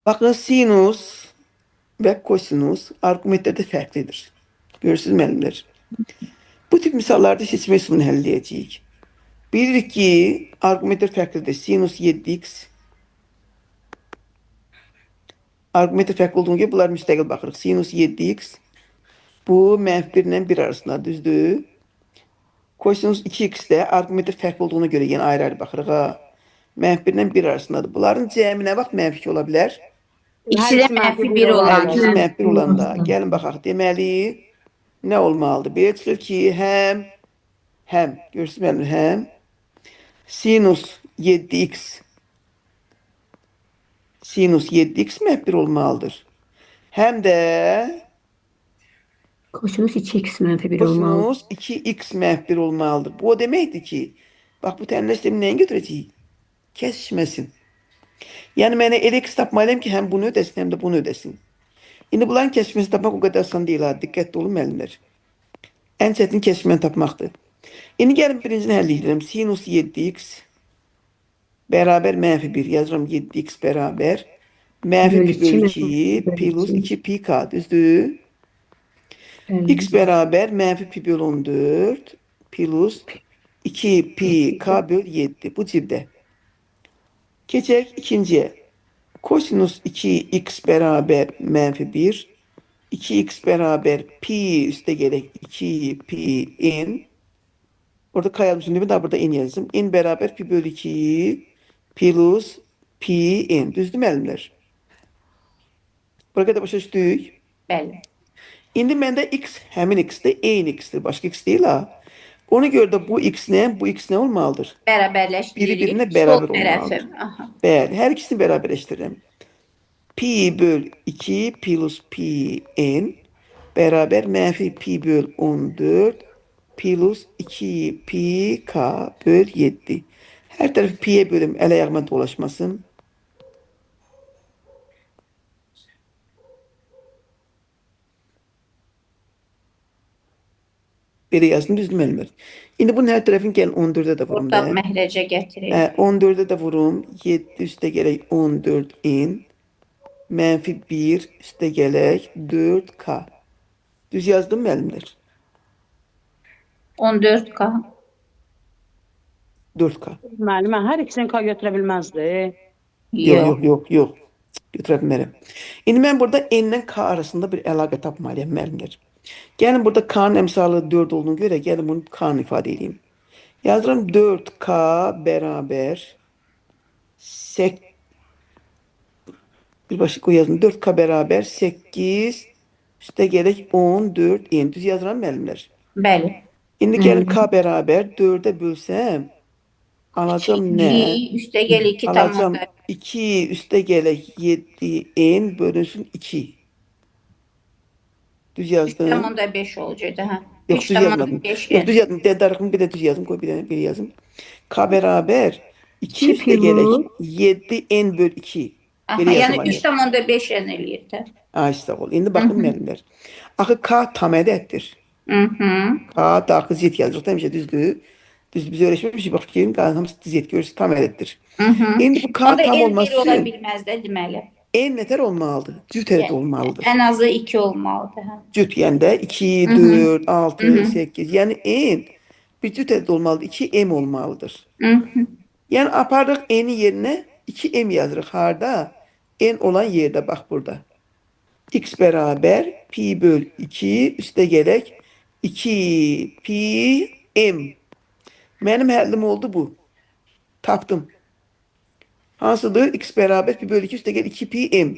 Baxın, sinus və kosinus arqumentlər də fərqlidir. Görürsünüz müəllimlər. Bu tip misallarda seçmə üsulunu həll edəcəyik. Bilirik ki, arqumentlər fərqlidir. Sinus 7x arqumentlər fərqli olduğuna görə bunlar müstəqil baxırıq. Sinus 7x bu mənfi 1 ilə 1 arasında, düzdür? Kosinus 2x də arqumentlər fərqli olduğuna görə yenə ayrı-ayrı baxırıq. Ha. Mənfi 1 ilə 1 arasındadır. Bunların cəmi nə vaxt mənfi 2 ola bilər? İkisi də mənfi 1 Hər olanda. ikisi mənfi 1 olanda. Gəlin baxaq. Deməli, nə olmalıdır? Belə çıxır ki, həm, görürsünüz müəllim, həm sinus 7x sinus 7x mənfi 1 olmalıdır. Həm də Kosinus 2x mənfi 1 olmalı. kosinus 2x mənfi 1 olmalıdır. Bu o deməkdir ki, bax bu tənlər sistemi nəyin götürəcəyik? Kəsişməsin. Yəni mənə elə x tapmalıyam ki, həm bunu ödəsin, həm də bunu ödəsin. İndi bunların kəsişməsini tapmaq o qədər asan deyil ha. Diqqətli olun müəllimlər. Ən çətin kəsişməni tapmaqdır. İndi gəlin birincisini həll edirəm. Sinus 7x bərabər mənfi 1 yazıram 7x bərabər mənfi Bölü pi bölü 2, 2 bölü plus 2. 2 pi k düzdür? Bəli. X bərabər mənfi pi bölü 14 plus 2 pi k bölü 7. Bu cibdə. Keçək ikinciyə. Kosinus 2x bərabər mənfi 1. 2x bərabər pi üstə gələk 2 pi n. Orada k yazmışım değil mi? Daha burada n yazdım. N bərabər pi bölü 2 plus pi n. Düzdür müəllimlər? Bura qədər başa düşdük. Bəli. İndi məndə x həmin x-dir, eyni x-dir, başqa x deyil ha. Ona görə də bu x nə, bu x nə olmalıdır? Bərabərləşdiririk. Biri birinə bərabər Sol tərəfi. olmalıdır. Aha. Bəli, hər ikisini bərabərləşdirirəm. Pi böl 2 plus pi n bərabər mənfi pi böl 14 plus 2 pi k böl 7. Hər tərəfi pi'yə bölüm, əl ayağıma dolaşmasın. Belə yazdım, düzdür müəllimlər? İndi bunun hər tərəfini gəlin 14-ə də vurum Ortaq da. məhrəcə gətirir. Hə, 14-ə də vurum. 7 üstə gələk 14 n. Mənfi 1 üstə gələk 4k. Düz yazdım müəllimlər? 14K. 4k. Müəllim, hər ikisini K götürə bilməzdi. Yox, Yox. yox, yox, yox. Götürə bilmərəm. İndi mən burada n-lə k arasında bir əlaqə tapmalıyam müəllimlər. Gəlin burada k-nın əmsalı 4 olduğuna görə gəlin bunu k-nı ifadə edeyim. Yazıram 4k bərabər 8 bir başqa qoy yazım. 4k bərabər 8 üstə gələk 14 n. Düz yazıram müəllimlər. Bəli. İndi gəlin k bərabər 4-ə bölsəm alacam nə? 2 üstə gəl 2 Alacam tam 2 üstə gələk 7n bölünsün 2. Düz yazdım. 3,5 olacaqdı, hə. Yox, düz yazmadım. 3,5 Yox, düz yazdım. Darıxım bir də düz yazdım. Qoy bir dənə bir yazım. K bərabər 2 2 üstə pi gələk 7n böl 2. Aha, Belə yəni yazmalıyam. 3,5 n eləyir də. Ay, sağ ol. İndi baxın müəllimlər. Axı K tam ədəddir. Mhm. K daxil z yazırıq da həmişə düzdür. Düz biz öyrəşməmişik. Bax ki, K hamısı z görürsünüz tam ədəddir. Mhm. İndi bu K Onda tam n 1 olması ola üçün bilməz də deməli. n nətər olmalıdır? Cüt ədəd Yəni, olmalıdır. Ən azı 2 olmalıdır, hə. Cüt, yəni də 2, Hı -hı. 4, 6, Hı -hı. 8. Yəni n bir cüt ədəd olmalıdır. 2m olmalıdır. Hı -hı. Yəni aparırıq n-i yerinə 2m yazırıq. Harda? N olan yerdə bax burada. X bərabər pi böl 2 üstə gələk 2 pi m. Mənim həllim oldu bu. Tapdım. Hansıdır? X bərabər pi bölü 2 üstə gəl 2 pi m.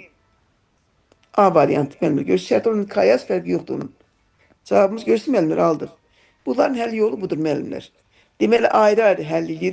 A variantı müəllimlər. Görürsünüz, şərt onun K yaz fərqi yoxdur onun. Cavabımız görürsünüz müəllimlər aldıq. Bunların həll yolu budur müəllimlər. Deməli ayrı-ayrı həll edirik.